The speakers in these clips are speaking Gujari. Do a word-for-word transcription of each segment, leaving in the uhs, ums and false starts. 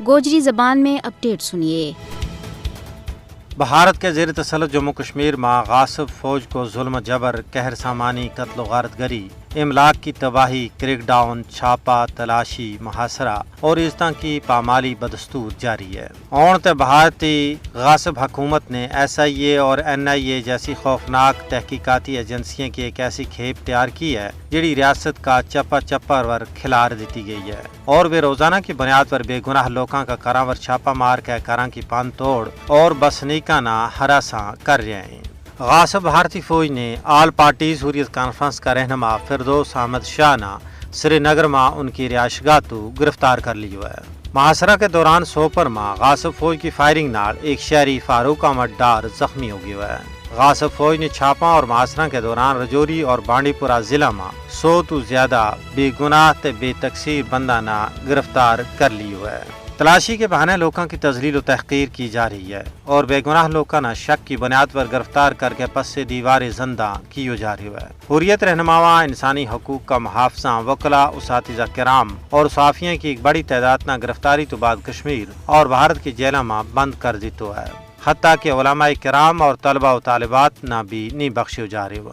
گوجری زبان میں اپڈیٹ سنیے۔ بھارت کے زیر تسلط جموں کشمیر ما غاصب فوج کو ظلم و جبر، قہر سامانی، قتل و غارت گری، املاک کی تباہی، کریک ڈاؤن، چھاپا، تلاشی، محاصرہ اور عزتاں کی پامالی بدستور جاری ہے۔ اون تے بھارتی غاصب حکومت نے ایس آئی اے اور این آئی اے جیسی خوفناک تحقیقاتی ایجنسیاں کی ایک ایسی کھیپ تیار کی ہے، جڑی ریاست کا چپا چپا ور کھلار دیتی گئی ہے اور ویہ روزانہ کی بنیاد پر بے گناہ لوکاں کا کراں ور چھاپا مار کے کراں کی پان توڑ اور بس نیکاں نا ہراساں کر رہیا ہیں۔ غاصب بھارتی فوج نے آل پارٹیز حریت کانفرنس کا رہنما فردوس احمد شاہ نا سری نگر ما ان کی رہائش گاہ تو گرفتار کر لیو ہے۔ محاصرہ کے دوران سوپر ما غاصب فوج کی فائرنگ نال ایک شہری فاروق احمد ڈار زخمی ہو گیو ہے۔ غاصب فوج نے چھاپاں اور محاصرہ کے دوران رجوری اور بانڈی پورہ ضلع ما سو تو زیادہ بے گناہ تے بے تقصیر بندہ نا گرفتار کر لیو ہے۔ تلاشی کے بہانے لوکاں کی تذلیل و تحقیر کی جا رہی ہے اور بے گناہ لوکاں نا شک کی بنیاد پر گرفتار کر کے پس سے دیوار زندہ کیو جا رہیو ہے۔ حریت رہنماواں، انسانی حقوق کا محافظاں، وکلا، اساتذہ کرام اور صحافیاں کی ایک بڑی تعداد نا گرفتاری تو بعد کشمیر اور بھارت کی جیلاں ما بند کر دیتو ہے، حتیٰ کہ علماء کرام اور طلبہ و طالبات نا بھی نہیں بخشیو جا رہیو۔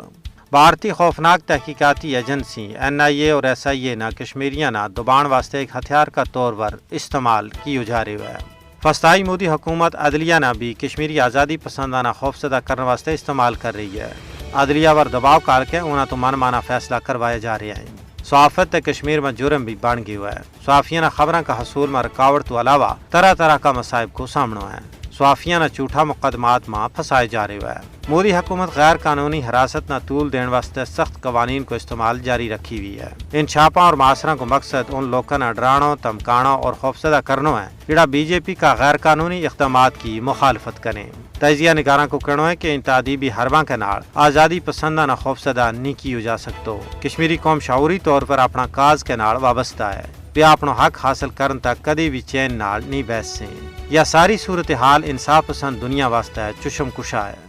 بھارتی خوفناک تحقیقاتی ایجنسی این آئی اے اور ایس آئی اے نا کشمیریاں نا دبان واسطے ایک ہتھیار کا طور پر استعمال کیو جا رہیو ہے۔ فستائی مودی حکومت عدلیہ نا بھی کشمیری آزادی پسنداں نا خوفزدہ کرن واسطے استعمال کر رہی ہے۔ عدلیہ ور دباؤ کر کے انہاں تو من مانا فیصلہ کروایا جا رہیا ہیں۔ صحافت تے کشمیر ما جرم بھی بن گیو ہے۔ صحافیاں نا خبراں کا حصول ما رکاوٹ تو علاوہ طرح طرح کا مصائب کو سامنو ہے۔ صحافیاں نا جھوٹا مقدمات ما پھسائے جا رہیو ہے۔ مودی حکومت غیر قانونی حراست نا طول دین واسطے سخت قوانین کو استعمال جاری رکھی ہوئی ہے۔ ان چھاپاں اور محاصراں کو مقصد ان لوکاں نا ڈرانو، دھمکانو اور خوفزدہ کرنو ہے، جڑا بی جے پی کا غیر قانونی اقدامات کی مخالفت کریں۔ تجزیہ نگاراں کو کہنو ہے کہ ان تادیبی حرباں کے نال آزادی پسنداں نا خوفزدہ نہیں کیو جا سکتو۔ کشمیری قوم شعوری طور پر اپنا کاز کے نال وابستہ ہے۔ ویہ اپنو حق حاصل کرن تک کدی بھی چین نال نہیں بیس سیں۔ یا ساری صورتحال انصاف پسند دنیا واسطے چشم کشا ہے۔